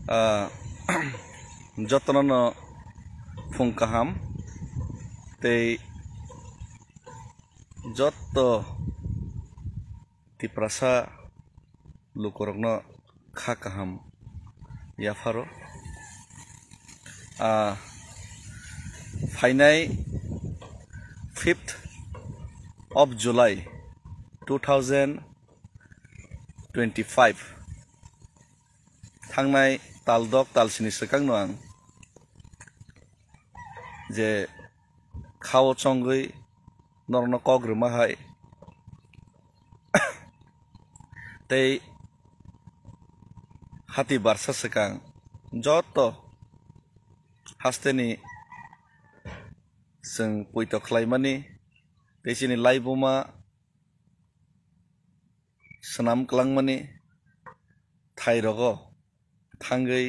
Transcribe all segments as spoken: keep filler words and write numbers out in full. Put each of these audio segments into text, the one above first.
Ah, jotono no phung kaham tei jotto Tiprasa lukurokno kha kaham yapharo. Ah, phainai fifth of July two thousand twenty-five, thangnai tal dok tal sini swkangno ang je khao chongwi norokno kok rwma hai tei hati barsa swkang joto hasteni chwng poito khlaimani tei chini laibuma swnam kwlangmani thairogo thangwi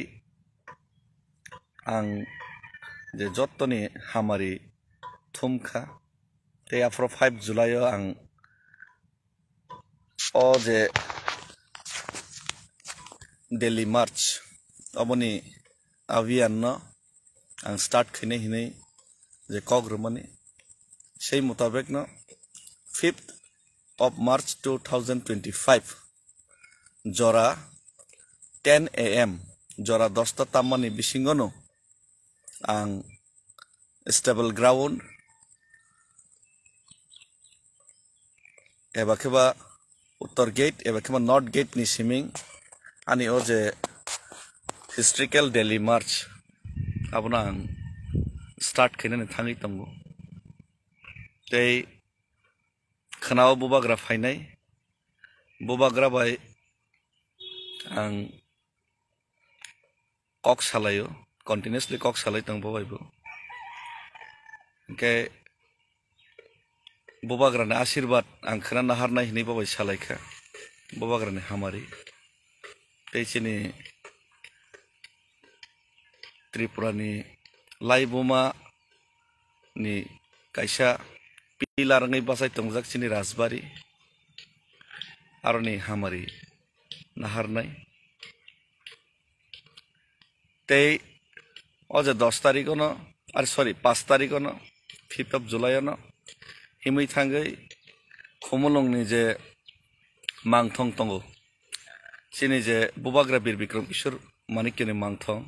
ang je jottoni hamari thumkha. Tei aphuru five July o ang o je Delhi March oboni abhiyan no ang start khainai hinwi je kok rwmani, sei mutabek no fifth of March two thousand twenty-five jora ten A M, jora dosta tammani bisingo no ang stable ground eba khe ba Uttor Gate eba khe ba North Gate ni siming ani o je historical Delhi March abono ang start khainani thangwi tongo. Tei khwnao bubagra phainai, bubagra bai ang kok salaio, continuously kok salai tong bo bai bo. Hwnkhe bubagrani asirwad ang khwna naharnai hinwi bo bai salaikha, bubagrani hamari. Tei chini Tripurani laibuma ni kaisa pillar wngwi bachai tongjak chini Rajbari, aroni hamari naharnai. Tei o je dos tarikh ono, ar sorry, paanch tarikh ono, fifth of July ono himwi thangwi Khumulwng ni je mangthong tongo, chini je bubagra Bir Bikram Kishore Manikya ni mangthong,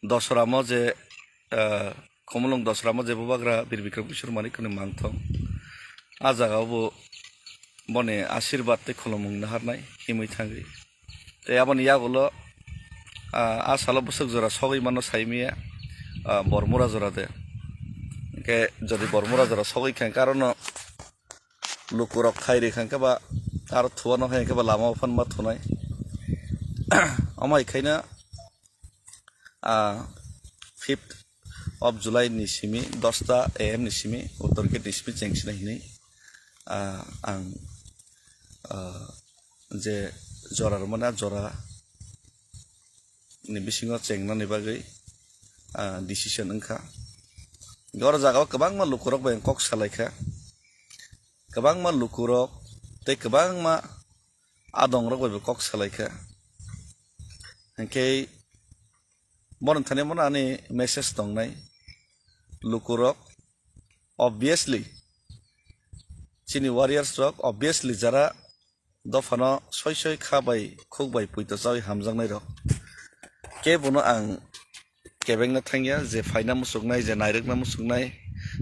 Dosramo je, ah, Khumulwng Dosramo je bubagra Bir Bikram Kishore Manikya ni mangthong, a jaga o bo boni asirwad tei khulumung naharnai himwi thangwi. Tei aboni yagulo, ah, a salo bwswk jora sogwi mano saimaya, ah, Bormura jora de. Hwnkhe jodi Bormura jora sogwi kha hwnkhe arono lukurok khai rikha hwnkhe ba aro thuano hai hwnkhe ba lama o phan ma thunai. Omo hai khaina, ah, fifth of July ni simi dosta A M ni simi Uttor Gate ni simi chengsinai hinwi, ah, ang, ah, je jora rwmani a jora ni bisingo chengnani bagwi, ah, decision wngkha. Oro jagao kwbangma lukurok bai kok salaikha, kwbangma lukurok tei kwbangma adongrok bai bo kok salaikha. Hwnkhe bono thani bono ani message tongnai, lukurok obviously chini warriors rok obviously jara dophano soi soi kha bai khuk bai puito chawi hamjaknai rok kebono ang kebengna thangya, je phaina muchuknai, je nairwkna muchuknai,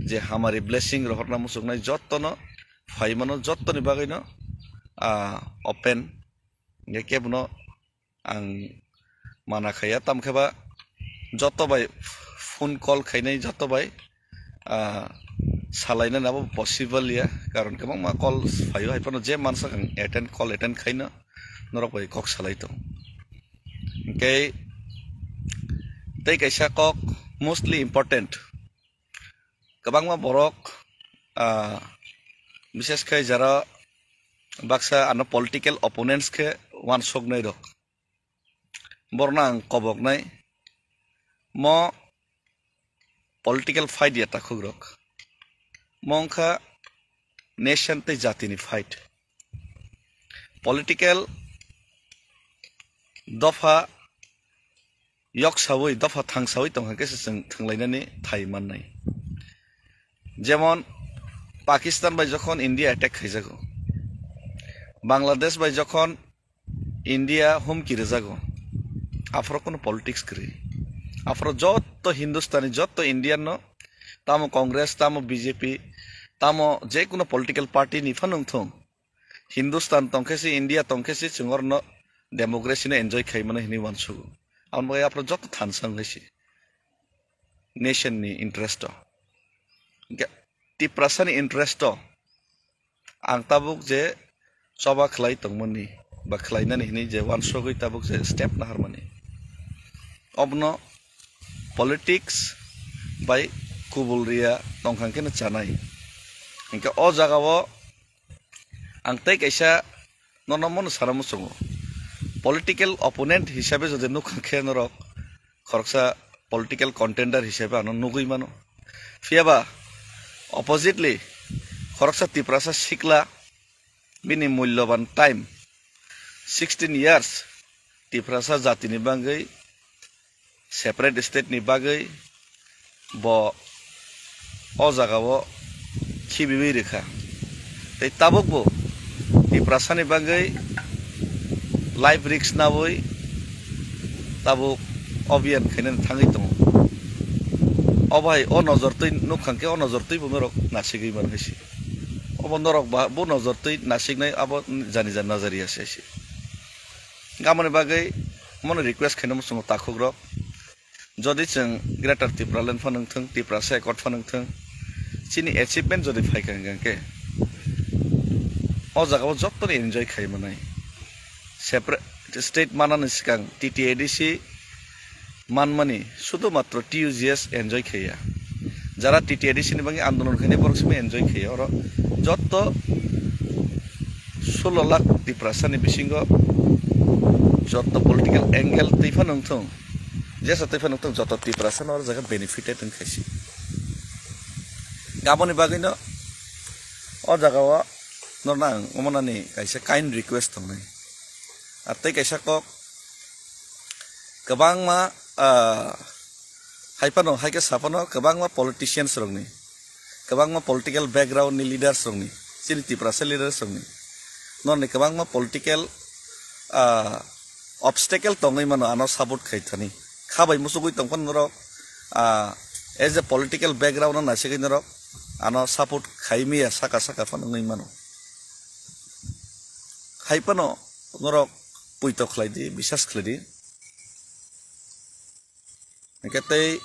je hamari blessing rohorna muchuknai, jottono phaimano, jottoni bagwino, ah, open. Hwnkhe kebono ang mana khaiya, tamokhe ba joto bai phone call khainai, joto bai, ah, salainani abo possible ya, karon kwbangma call phaio, haiphano je mansak ang attend, call attend khaino norok bai kok salai tong. Hwnkhe tei kaisa kok mostly important, kwbangma borok, ah, bishes khe jara baksa ano political opponents khe uansuknai rok, borokno ang koboknai, mo political fight ya takhuk rok, mo wngkha nation tei jatini fight. Political dopha yok sawi, dopha thang sawi tongkha khe se chwng thwnglainani thai mannai. Jemon Pakistan bai jokhon India attack khaijago, Bangladesh bai jokhon India humki rwjago, aphoro kono politics kwrwi. Aphoro jotto Hindustani, jotto Indian no, tamo Congress, tamo B J P, tamo je kono political party ni phano wngthung, Hindustan tongkhe se, India tongkhe se, chwng orno democracy no enjoy khai mano hinwi uansugo. Aboni bagwi aphoro jotto thansa wngwi se nation ni interest o. Hingkhe Tiprasa ni interest o ang tabuk je choba khlai tongmani ba khlainani hinwi je uansugwi tabuk je step naharmani, obono politics bai kubul riya tongkha khe no chanai. Hingkhe o jaga o ang tei kaisa nono mono sana muchungo, political opponent hisabe jodi nukha khe norok khoroksa political contender hisabe ano nugwi mano. Phiyaba oppositely khoroksa Tiprasa sikla bini mulloban time, sixteen years, Tiprasa jatini bagwi separate state ni bagwi bo o jaga o khibiwi rwkha. Tei tabuk bo Tiprasa ni bagwi life risk nawi tabuk obiyan khainani thangwi tongo. O bai o nojor twi nukha khe o nojor twi bo norok nasigwi man hai se. Obo norok ba bo nojor twi nasiknai abo jani jani nazariya se se. Aboni bagwi omono request khaina muchungo takhuk rok. Jodi chwng Greater Tipraland phano wngthung, Tiprasa Accord phano wngthung, chini achievement jodi phaikha hingkha khe o jaga o jottoni enjoy khai manai. Separate state manani swkang T T A D C manmani sudu matro T U G S enjoy khaiya. Jara T T A D C ni bagwi andolon khainai borok simi enjoy khaiya. Oro jotto sullo lakh Tiprasa ni bisingo jotto political angle twi phano wngthung, jesa twi phano wngthung, jotto Tiprasa no oro jaga benefited wngkha se. Aboni bagwino o jaga o norno ang omonani kaisa kind request tongnai. Ar tei kaisa kok, kwbangma, ah, hai phano, hai khe sa phano kwbangma politicians rokni, kwbangma political background ni leaders rokni, chini Tiprasa leaders rokni, norni kwbangma political, ah, obstacle tongwi mano ano support khai thani. Kha bai muchugwi tong phano norok, ah, as a political background no naisingwi norok ano support khai miya saka saka phano wngwi mano. Hai phano norok puito khlai di, bisas khlai di. Hingkhe tei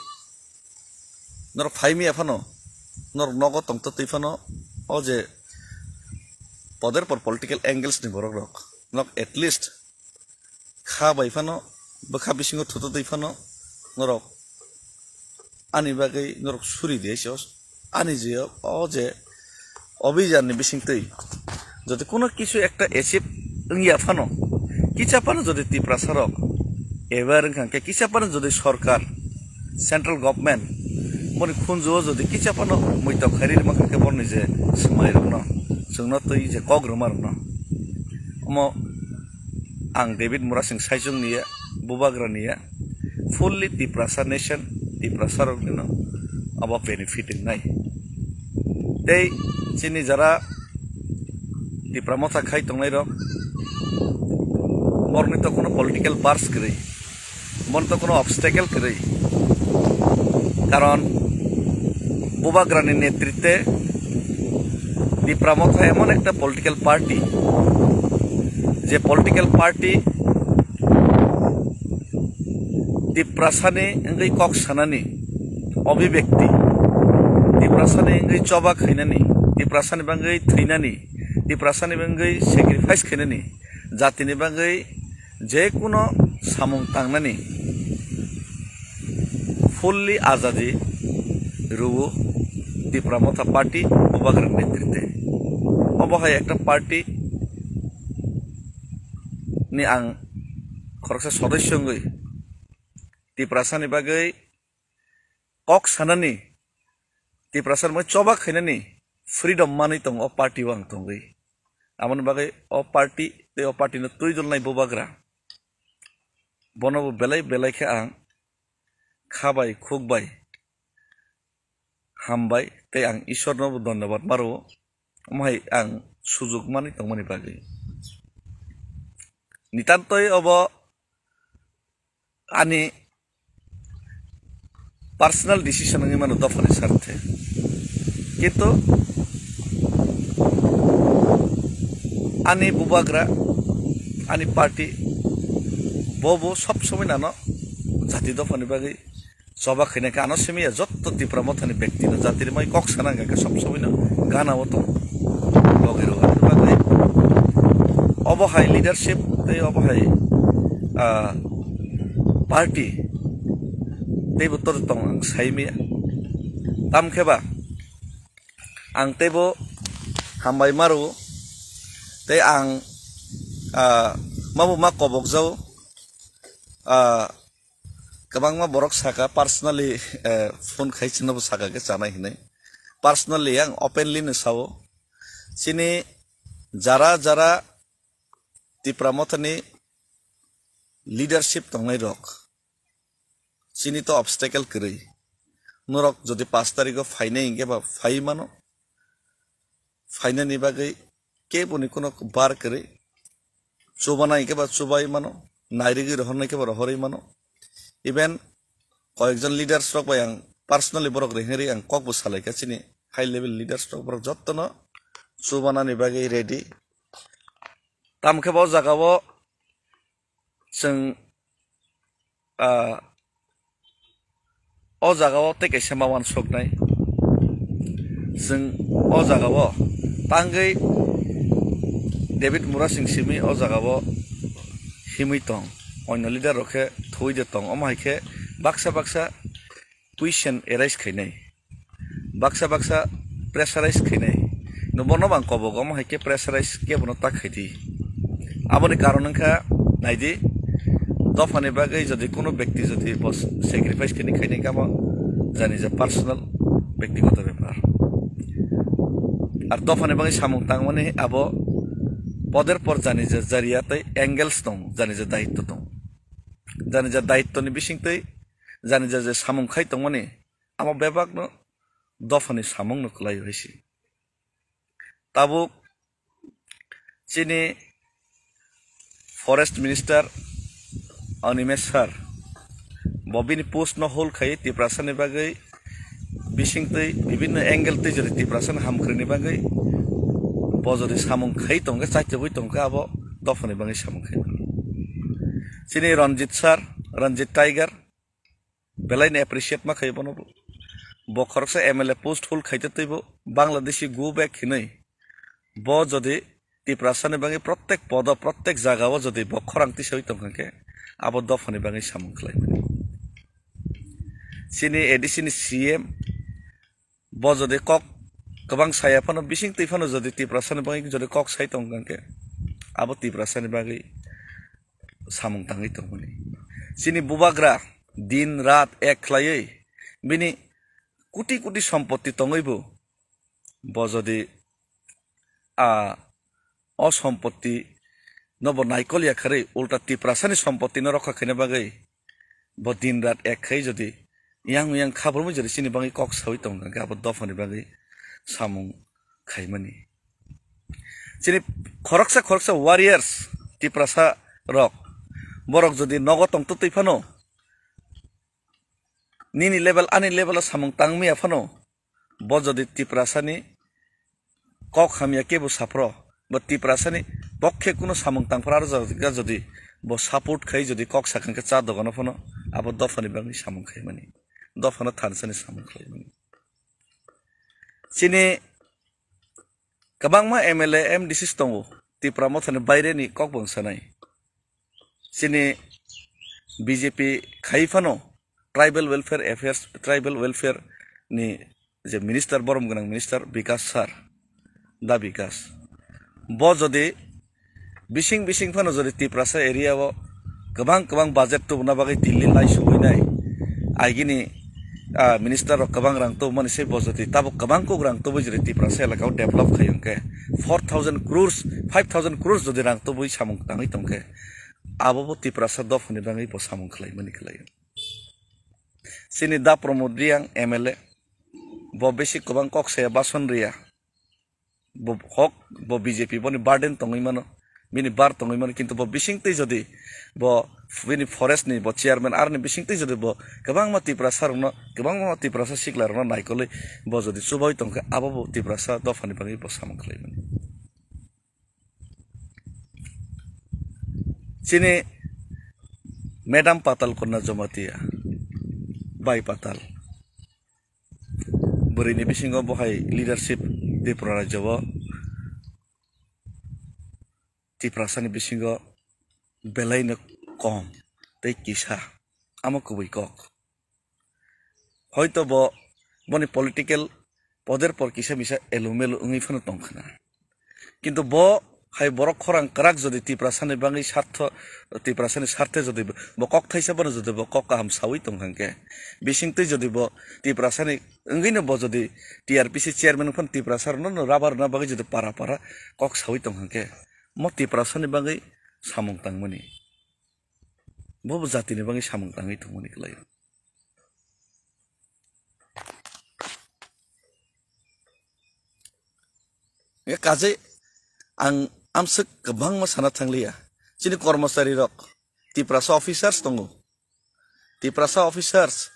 norok phai miya phano, norok nogo tongtwtwi phano, o je poder por political angles ni borok rok, norok at least kha bai phano, bwkha bisingo thutwtwi phano, norok ani bagwi norok suri di se. Ani je o je obhijan ni bisingtwi jodi kuno kisu ekta achieve wngya phano, kicha phano jodi Tiprasa rok aware wngkha khe, kicha phano jodi sorkar, central government boni khunju o jodi kicha phano muitok khairi rwma kha khe borni je swmai rokno, chwngno twi je kok rwma rokno, omo ang David Murasing Saichung niya, Bubagra niya, fully Tiprasa nation, Tiprasa roknino abo benefit wngnai. Tei chini jara Tipra Motha khai tongnai rok, borokni to kuno political bars kwrwi, borokni to kuno obstacle kwrwi, karon Bubagrani netritwe Tipra Motha emon ekta political party, je political party Tiprasani wngwi kok sanani, obibekti, Tiprasani wngwi choba khainani, Tiprasani bagwi thwinani, Tiprasani bagwi sacrifice khainani, jatini bagwi je kuno samung tangnani fully azadi rwo Tipra Motha party Bubagra netritwe. Obo hai ekta party ni ang khoroksa sodosyo wngwi Tiprasani bagwi kok sanani, Tiprasani bagwi choba khainani freedom manwi tongo o party o ang tongwi. Aboni bagwi o party tei o party no twi dolnai Bubagra, bono bo belai belai khe ang kha bai khuk bai hambai tei ang Ishwarno bo dhonyabad maro, omo hai ang sujuk manwi tongmani bagwi. Nitantoi obo ani personal decision wngwi mano dophani sarthe. Kintu ani bubagra, ani party, bo bo sob somoi nano jati dophani bagwi choba khaina khe ano simi ya jotto Tipra Mothani bektino jati rimai kok sana hwnkha khe sob somoi no gana o tong logi rw. Aboni bagwi obo hai leadership tei obo hai, ah, party tei bo tor tong ang sai maya. Tam khe ba ang teibo hambai maro tei ang, ah, mabo ma kobok jao, ah, kwbangma borok saka personally, eh, phone khai chwngno bo saka khe chanai hinwi. Personally ang openly no sao. Chini jara jara Tipra Mothani leadership tongnai rok, chini to obstacle kwrwi. Norok jodi pash tarikh o phainai hinkhe ba phai mano. Phainani bagwi keboni kuno bar kwrwi. Chubana hinkhe ba chubai mano, nairigwi rohornai khe ba rohorwi mano. Even koyekjon leaders rok bai ang personally borok rehengri ang kok bo salaikha chini high level leaders rok, borok jottono chubanani bagwi ready. Tamo khe bo jagao chwng, ah, o jagao tei kaisa ma uansuknai. Chwng o jagao tangwi David Murasing simi o jagao himwi tong, onno leader rok khe thuwi de tong, omo hai khe baksa baksa question arise khainai, baksa baksa pressurize khainai. No bono bang kobok omo hai khe pressurize khe bono ta khaidi. Aboni karon wngkha, naidi, dophani bagwi jodi kuno bekti jodi bo sacrifice khaini khaini kamo jani ja personal, bektigoto bepar. Ar dophani bagwi samung tangmani abo poder por jani ja jariya tei angles tong, jani ja daitto tong. Jani ja daittoni bisingtwi jani ja je samung khai tongmani amo bebakno dophani samungno kwlai hai se. Tabuk chini Forest Minister Animesh sir bo bini post no hold khai Tiprasani bagwi bisingtwi bibinno angle twi jodi Tiprasani hamkrini bagwi bo jodi samung khai tongkhe, chaitobwi tongkhe, abo dophani bagwi samung khai. Chini Ranjit sir, Ranjit Tiger, belaino appreciate ma khai bono bo. Bo khoroksa M L A post hold khaite twibo Bangladeshi go back hinwi. Bo jodi Tiprasani bagwi prottek podo, prottek jagao jodi bo khorang tisawi tongkha khe, abo dophani bagwi samung khlaimani. Chini A D C ni C M bo jodi kok kwbang saya phano, bising twi phano jodi Tiprasani bagwi jodi kok sai tongkha khe, abo Tiprasani bagwi samung tangwi tongmani. Chini bubagra din rat ek khlaiwi bini kuti kuti sompotti tongwibo bo jodi a o sompotti no bo naikol ya kharwi ulta Tiprasani sompotti no rokha khaina bagwi bo din rat ek khai jodi yang yang khabrumwi jodi chini bagwi kok sawi tongkha khe abo dophani bagwi samung khaimani. Chini khoroksa khoroksa warriors Tiprasa rok, borok jodi nogo tongtwtwi phano, nini level ani level o samung tangmaya phano, bo jodi Tiprasani kok hamya kebo saphro, bo Tiprasani pokhe kuno samung tangphra aro jaga jodi bo support khai jodi kok sakha khe cha dogano phano abo dophani bagwi samung khaimani, dophano thansani samung khlaimani. Chini kwbangma M L A, M D Cs tongo, Tipra Mothani baireni kok bo wngsanai. Chini B J P khai phano Tribal Welfare Affairs, Tribal Welfare ni je minister, borom gwnang minister Bikas sir, da Bikas. Bo jodi bising bising phano jodi Tiprasa area o kwbang kwbang budget tubuna bagwi Delhi lai sogwi nai. Agini, ah, minister rok kwbang rang tubumani se bo jodi tabuk kwbang kuk rang tubui jodi Tiprasa elaka o develop khai hwnkhe four thousand crores, five thousand crores jodi rang tubui samung tangwi tongkhe abo bo Tiprasa dophani bagwi bo samung khlaimani khlai. Chini Da Pramod Reang M L A, bo bisi kwbang kok saya, bason riya. Bo hok, bo B J P boni burden tongwi mano, bini bar tongwi mano, kintu bo bisingtwi jodi bo bini forest ni bo chairman aroni bisingtwi jodi bo kwbangma Tiprasa rokno, kwbangma Tiprasa sikla rokno naikolwi bo jodi chubawi tongkhe, abo bo Tiprasa dophani bagwi bo samung khlai mani. Chini Madam Patal Kanya Jamatia, Bai Patal, bwrwini bisingo bo hai leadership Tripura rajyo o Tiprasani bisingo belaino kom tei kisa, amo kubui kok. Hoito bo boni political poder por kisa misa elumelu wngwi phano tongkhna. Kintu bo hai borok khorang kwrak jodi Tiprasani bagwi sartho, Tiprasani sarthe jodi bo kok thaisa bono jodi bo kok kaham sawi tongkhangkhe, bisingtwi jodi bo Tiprasani wngwino bo jodi T R P C chairman wngphano Tiprasa rokno rubber rwna bagwi jodi para para kok sawi tongkhangkhe, mo Tiprasani bagwi samung tangmani, bo bo jatini bagwi samung tangwi tongmani kwlaio. Kajai ang amswk kwbangma sana thangliya. Chini kormosari rok, Tiprasa officers tongo. Tiprasa officers,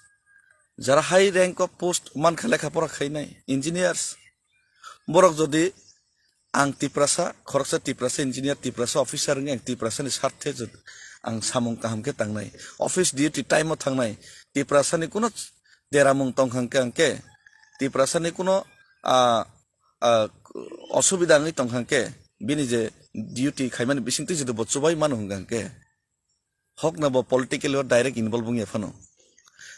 jara high rank of post mankha, lekha pora khainai, engineers. Borok jodi ang Tiprasa, khoroksa Tiprasa engineer, Tiprasa officer wngwi ang Tiprasani sarthe jodi ang samung kaham khe tangnai, office duty time o thangnai, Tiprasani kuno deramung tongkhang khe ang khe, Tiprasani kuno, ah, ah, osubida wngwi tongkhang khe, bini je duty khaimani bisingtwi jodi bo chubai mano hwnkha khe, hokna bo politically o direct involve wngya phano.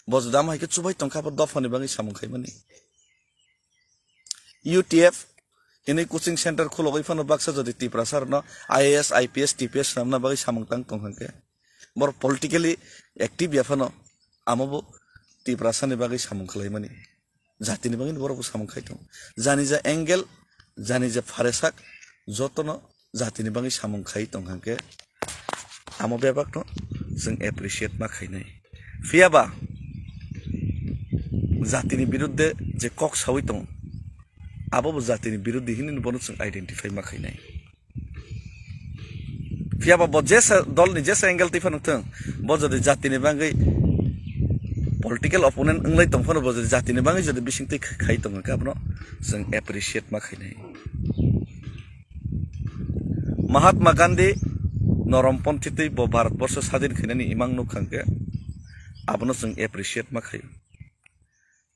Bo jodi amo hai khe chubai tongkha, bo dophani bagwi samung khaimani. U T F hinwi coaching center khulogwi phano baksa jodi Tiprasa rokno I A S, I P S, T P S swnamna bagwi samung tang tongkha khe, borok politically active ya phano, amo bo Tiprasani bagwi samung khlaimani. Jatini bagwi borok bo samung khai tongo. Jani ja angle, jani ja pharesak, jotono jatini bagwi samung khai tongkha khe, amo bebakno chwng appreciate ma khainai. Phiyaba jatini biruddhe je kok sawi tongo, abo bo jatini biruddhi hinwi bono chwng identify ma khainai. Phiyaba bo jesa dolni jesa angle twi phano thung, bo jodi jatini bagwi political opponent wnglai tong phano, bo jodi jatini bagwi jodi bisingtwi khai tongkha khe, abono chwng appreciate ma khainai. Mahatma Gandhi norom ponthi twi bo Bharat borsho sadin khainani imang nukha khe, abono chwng appreciate ma khaio.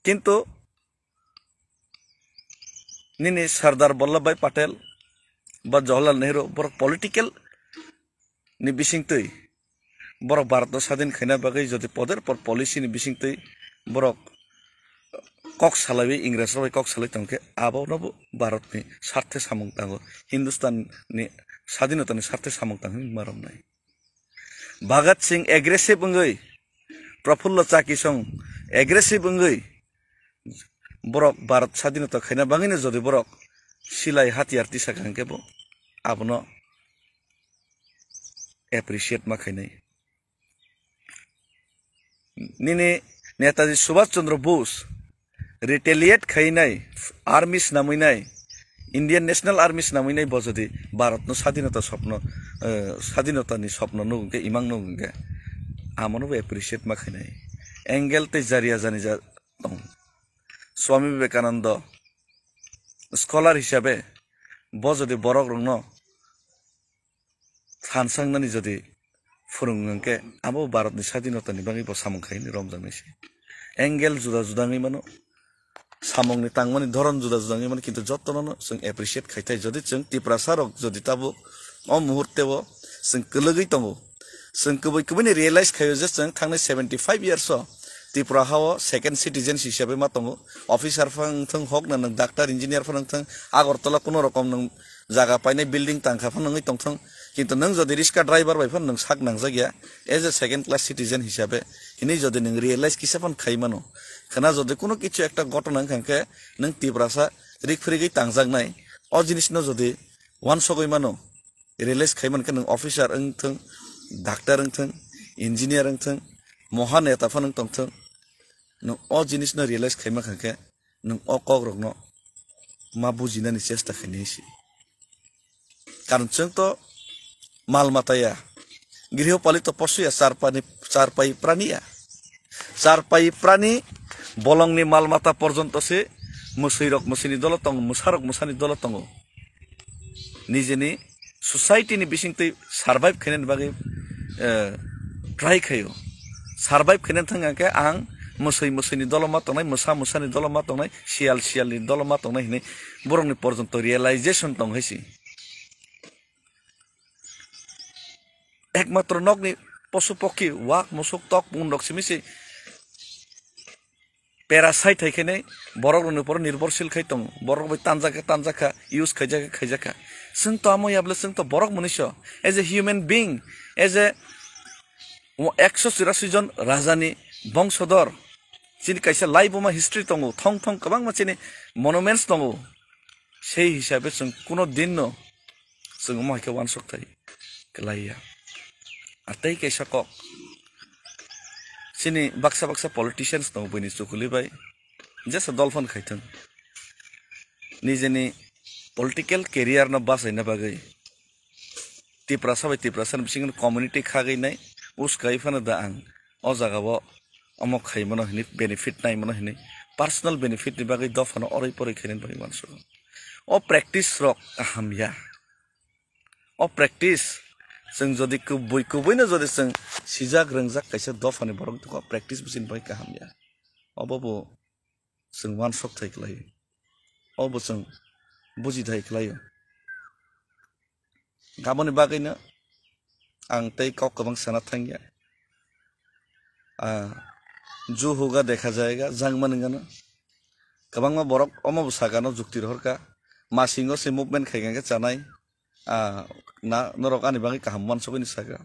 Kintu nini Sardar Vallabhbhai Patel ba Jawaharlal Nehru borok political ni bisingtwi, borok Bharat no sadin khaina bagwi jodi poder por policy ni bisingtwi borok kok salaiwi, Ingres rok bai kok salai tongkhe, abono bo Bharat ni sarthe samung tango, Hindustan ni sadinota ni sarthe samung tang hinwi ma romnai. Bhagat Singh aggressive wngwi, Prafullo Chakisong aggressive wngwi, borok Bharat sadinota khaina bagwino jodi borok silai hatiyar tisa kha hwnkhe bo abono appreciate ma khainai. Nini Netaji Subhash Chandra Bose retaliate khainai, army snamwinai, Indian National Army snamwinai bo jodi Bharat no sadinota sopno, eh, sadinota ni sopno nugwkhe, imang nugwkhe, amono bo appreciate ma khainai. Engel tei Jariya jani ja tong. Swami Vivekananda scholar hisabe bo jodi borok rokno thansangnani jodi phwrwng hwnkhe, abo Bharatni sadinotani bagwi bo samung khai hwnwi romjaknai se. Angle juda juda wngwi mano, samungni tangmani dhoron juda juda wngwi mano, kintu jotono chwng appreciate khai thai. Jodi chwng Tiprasa rok jodi tabuk o muhurte o chwng kwlwgwi tongo, chwng kubui kubui ni realize khaio je chwng thangnai seventy five years o Tripura ha o second citizen hisabe ma tongo. Officer phano wngthwng, hok na nwng doctor, engineer phano wngthwng, Agartala kuno rokom nwng jaga painai, building tangkha phano wngwi tongthwng, kintu nwng jodi riska driver bai phano nwng sak nangjak ya, as a second class citizen hisabe hinwi jodi nwng realize kisa phano khai mano, khwna jodi kuno kichu ekta ghotona wngkha khe nwng Tiprasa rik phirigwi tangjaknai, o jinisno jodi uansugwi mano, realize khai mankhe nwng officer wngthwng, doctor wngthwng, engineer wngthwng, moha neta phano wng tongthwng, Nwng o jinisno realize khaima kha khe nwng o kokrokno ma bujinani chesta khainai se. Karon chwng to mal mata ya, griho palito posu ya, charpani, charpai prani ya. Charpai prani bolongni mal mata porjonto se mwswirok mwswini dolo tongo, mwsarok mwsani dolo tongo. Nijeni society ni bisingtwi survive khainani bagwi, eh, try khaio. Survive khainani thang khe ang mwswi mwswini dolo ma tongnai, mwsa mwsani dolo ma tongnai, siyal siyalni dolo ma tongnai hinwi borokni porjonto realization tong hai se. Ekmatro nokni posu pokhi, wak, musuk, tok, pungrok simi se parasite hai khe borok rokni poro nirborsil khai tongo. Borok bai tanjak khe tanjak kha, use khaijak khe khaijak kha. Chwng to amo ya bole chwng to borok mwnwi so. As a human being, as a ekso churasi jon rajani bongsodor, chini kaisa laibuma history tongo, thong thong kwbangma chini monuments tongo. Sei hisabe chwng kuno din no chwng omo hai khe uansuk thai kwlai ya. Ar tei kaisa kok, chini baksa baksa politicians tongo buini chukuli bai, jesa dol phano khai thung, nijeni political career no bachaina bagwi Tiprasa bai Tiprasa ni bisingo community khagwi nai uskai phano da ang o jaga o omo khaimano hinwi, benefit naimano hinwi, personal benefit ni bagwi dophano oroi poroi khainani bagwi uansukgo. O practice rok kaham ya. O practice chwng jodi kubui kubuino jodi chwng sijak rwngjak kaisa dophani borok tongkha, practice bwswkni bagwi kaham ya. Obo bo chwng uansuk thai kwlai, obo chwng buji thai kwlaio. Aboni bagwino ang tei kok kwbang sana thangya. Ah, ju hoga dekha jayega, jang mani gano. Kwbangma borok omo bo sakano jukti rohorkha. Masingo se movement khai khe chanai. Ah, na, norok ani bagwi kaham uansugwi ni sakha.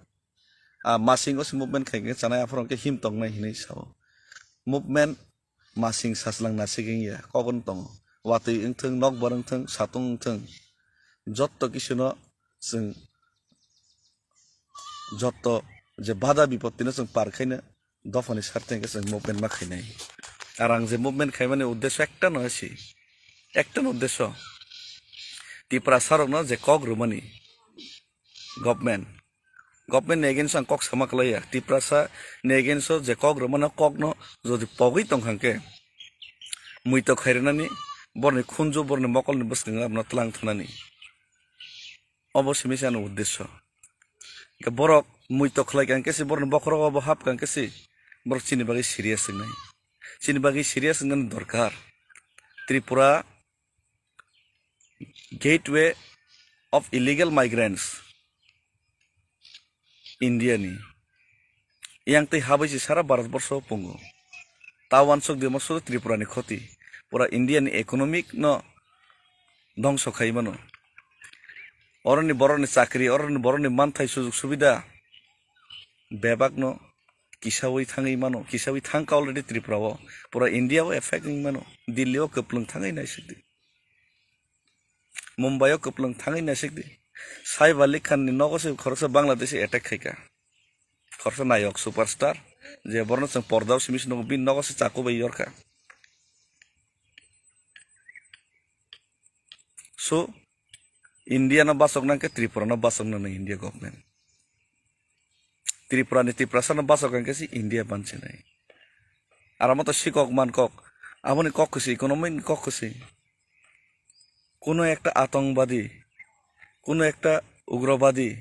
Ah, masingo se movement khai khe chanai, aphuru khe him tongnai hinwi sao. Movement masing sachwlang nasik wngya, kok wng tongo. Watwi wngthung, nokbar wngthung, satung wngthung, jotto kisuno chwng, jotto je bada bipottino chwng par khaino dophani sarteng khe chwng movement ma khainai. Ar ang je movement khaimani uddesho ekta no si, ekta no uddesho, Tiprasa rokno je kok rwmani, government, government ni against o ang kok sama kwlaiya. Tiprasa ni against o je kok rwmano, kokno jodi pogwi tongkha khe, muito khairwnani, borni khunju, borni mokolni bwskango abono tlang thanani. Obo simi se ani uddesho. Khe borok muito khlai kha khe se, borni bokhorogo bo hap kha khe se, borok chini bagwi serious wngnai. Chini bagwi serious wngnani dorkar. Tripura gateway of illegal migrants India ni. Yang tei habai se sara Bharat borsho pungo. Ta uansuk di, omo sudu Tripura ni khoti. Pura India ni economic no dhongso khai mano. Oroni borok ni chakri, oroni borok ni manthai, sujuk subida bebak no kisawi thangwi mano, kisawi thangkha already Tripura o. Pura India o effect wngwi mano. Delhi o kwplwng thangwi naisik di. Mumbai o kwplwng thangwi naisik di. Saif Ali Khan ni nogo se khoroksa Bangladesh attack khaikha. Khoroksa nayok superstar, je borno chwng porda o simi se nugo, bini nogo se chaku bai yorkha. So, India no bachok nang khe Tripura no bachok nang India government. Tripura ni Tiprasa no bachok nang khe se India bansinai. Aro mo to sikok mankok, aboni kok kwswi, economy ni kok kwswi. Kuno ekta atongbaди, kuno ekta ugrobadi,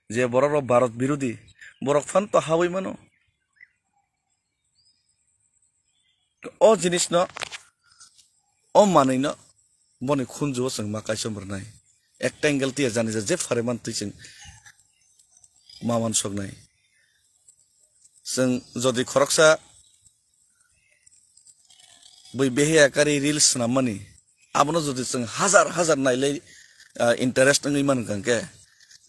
je borok rok Bharat birodhi, borok phan to hawi mano. O jinis no, o manwi no, boni khunju o chwng ma kaichom rwnai. Ekta angle tiya jani ja je phare man twi chwng ma uansuknai. Chwng jodi khoroksa bui behiya kari reels swnammani, abono jodi chwng hajar hajar nailai, ah, interest wngwi mankha khe,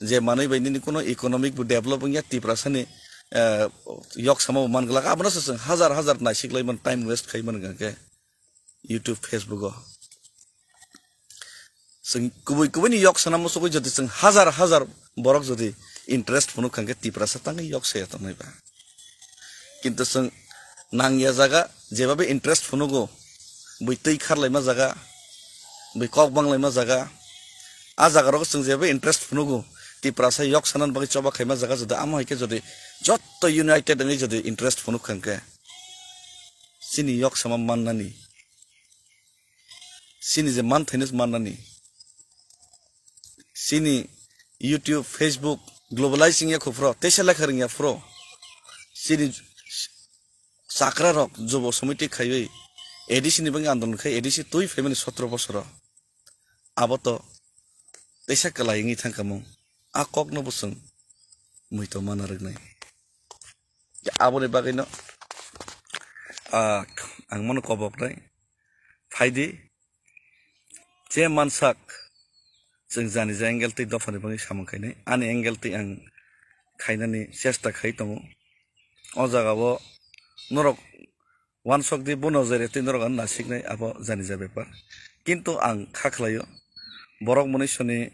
je manwi bai nini kuno economic bo develop wngya, Tiprasani, ah, yok sama bo manglak, abono se chwng hajar hajar naisiklai man, time waste khai mankha khe YouTube, Facebook o. Chwng kubui kubui ni yok sana muchugwi jodi chwng hajar hajar borok jodi interest phunuk kha khe Tiprasa tangwi yok saya tongnai ba. Kintu chwng nangya jaga jebabe interest phunugo, bui twi kharlaima jaga, bui kok banglaima jaga, a jaga rogo chwng jebabe interest phunugo, Tiprasa yok sanani bagwi choba khaima jaga jodi amo hai khe jodi jotto united wngwi jodi interest phunuk kha hwnkhe, chini yok sama mannani, chini je manthaino mannani, chini YouTube, Facebook, globalizing ya khufro, teisa lekha rwngya phro, chini chakra rok jubo somiti khaiwi A D C ni bagwi andolon khai A D C twi phaimani sotro bosoro. Abo to teisa kwlai wngwi thangkha mung. A kokno bo chwng muitu mana rwknai. Aboni bagwino, ah, ang mano koboknai. Phaidi, je mansak chwng jani je angle twi dophani bagwi samung khainai. Ani angle twi ang khainani chesta khai tongo. O jagao norok wansok di bono jere twi norok ano nasiknai abo jani ja bepar. Kintu ang kha khlaio, borok mwnwi soni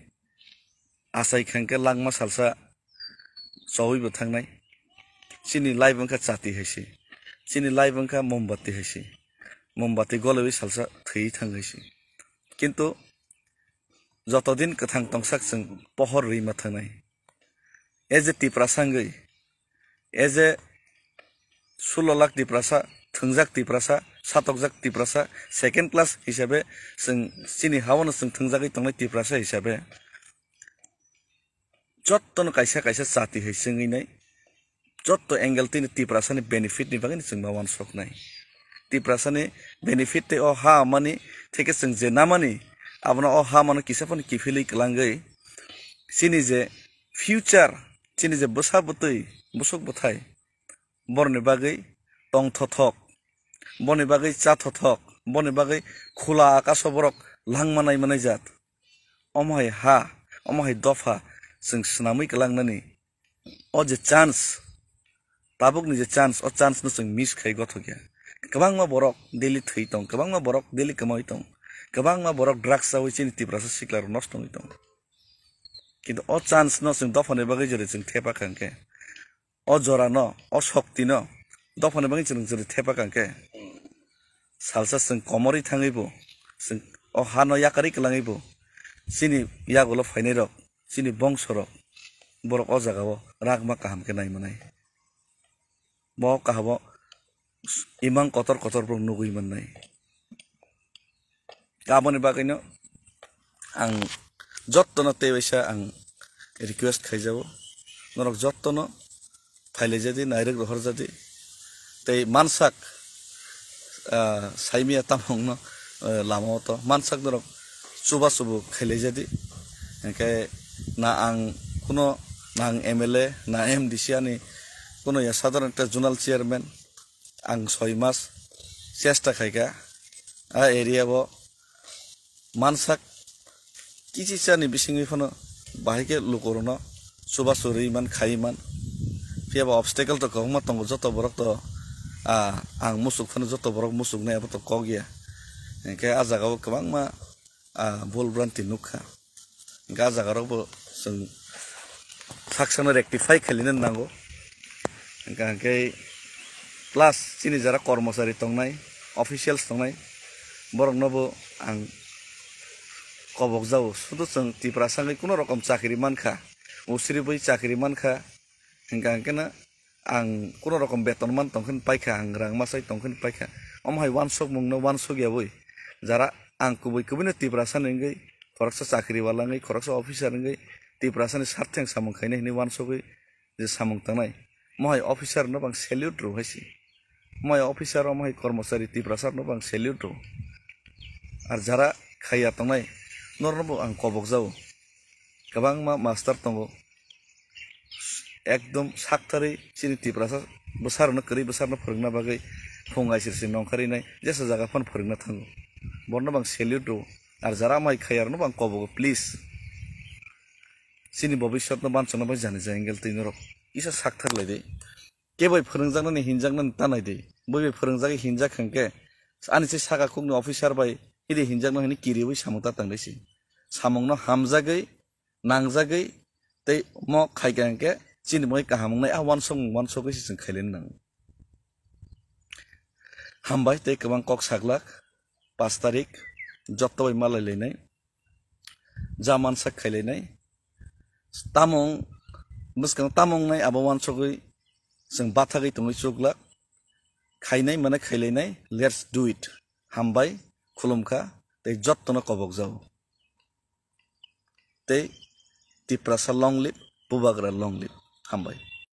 achai kha hwnkhe langma salsa chowi bo thangnai. Chini life wngkha chati hai se. Chini life wngkha mombati hai se. Mombati goliwi salsa thwi thang hai se. Kintu jotodin kwthang tongsak chwng pohor rwi ma thangnai. As a Tiprasa wngwi, as a sulo lakh Tiprasa, thwngjak Tiprasa, satokjak Tiprasa, second class hisabe chwng chini haono chwng thwngjagwi tongnai Tiprasa hisabe, jottono kaisa kaisa chati hai chwngwi nai, jotto angle tini Tiprasani benefit ni bagwi chwng ma wansoknai. Tiprasani benefit tei o ha mani theke chwng je namani, abono o ha mano kisa phano kiphilwi kwlangwi chini je future, chini je bwsa bwtwi, bwswk bwthai, boroni bagwi tongthothok, boni bagwi chathothok, boni bagwi khula akaso borok langma nai manai jat. Omo hai ha, omo hai dopha chwng swnamwi kwlangnani. O je chance, tabukni je chance, o chance no chwng miss khai gothokya. Kwbangma borok daily thwi tong, kwbangma borok daily kwmawi tong, kwbangma borok drugs chawi chini Tiprasa sikla rok nosto wngwi tong. Kintu o chance no chwng dophani bagwi jodi chwng thepa kha hwnkhe, o jora no, o shokti no dophani bagwi chwng jodi thepa kha hwnkhe, salsa chwng komorwi thangwi bo, chwng o ha no yakarwi kwlangwi bo, chini yagulo phainai rok, chini bongso rok, borok o jaga o ragma kaham khe nai manai. Bo kaham o imang kotor kotor borok nugwi mannai. Aboni bagwino ang jottono tei waisa ang request khaijago, norok jottono phailaijadi, nairwk rohorjadi. Tei mansak, ah, saimia tamungno, eh, lama o to mansak norok chuba chubu khailaijadi. Hingke na ang kuno, na ang M L A, na M D C ani kuno ya sadharon ekta zonal chairman, ang soi mas chesta khaikha a area o mansak kichisa ni bisingwi phano bahai khe lukurokno chubachu rwi man, khai man. Phiya ba obstacle to kwbangma tongo, joto borok to, ah, ang muchuk phano joto borok muchuknai, abo to kok ya. Hingkhe ah jagao kwbangma, ah, bul branti nukha. Hingkhe ah jagarokbo chwng saksano rectify khailina nango. Hingkha hingkhe plus chini jara kormochari tongnai, officials tongnai, boroknobo ang kobok jao. Sudu chwng Tiprasa wngwi kuno rokom chakri mankha, usribwi chakri mankha, hingkha hingkheno ang kuno rokom beton man tongkhe paikha, ang rang masai tongkhe paikha. Omo hai wansokmungno wansok yawi jara ang kubui kubuino Tiprasa wngwi, khoroksa chakri wala wngwi, khoroksa officer wngwi, Tiprasani sarthe ang samung khainai hinwi wansogwi je samung tangnai, mohai officer no bang salute rw hai si. Mohai officer o mohai kormochari Tiprasa no bang salute rw. Ar jara khaiya tongnai, norno bo ang kobok jao. Kwbangma master tongo. Ekdom saktharwi chini Tiprasa bwsarokno kwrwi bwsarokno phwrwngna bagwi phung aisir se nongkhar rinai jesa jaga phano phwrwngna thango. Borno bang salute rw. Ar jara mai khaiya rokno bang kobogo, please. Chini bobiswtno bansokna bai jani jai angle twi norok kisa sakthar lai di. Kebo bai phwrwngjaknani hinjaknani ta nai di. Bui bai phwrwngjagwi hinjak hwnkhe ani se saka khukni officer bai hidi hinjakno hwnwi kiriwi samung ta tang dai si. Samungno hamjagwi, nangjagwi tei mo khaikha hwnkhe chini bagwi kaham wngnai, a wansokmung wansogwi se chwng khailai nango. Hambai tei kwbang kok saglak. Pash tarik jotto bai malai lainai, jamansa khailainai. Tamung bwskang tamung nai abo wansugwi chwng bathagwi tongwi chuklak. Khainai mane khailainai, let's do it. Hambai, khulumkha tei jottono kobok jao. Tei Tiprasa long live, Bubagra long live. Hambai.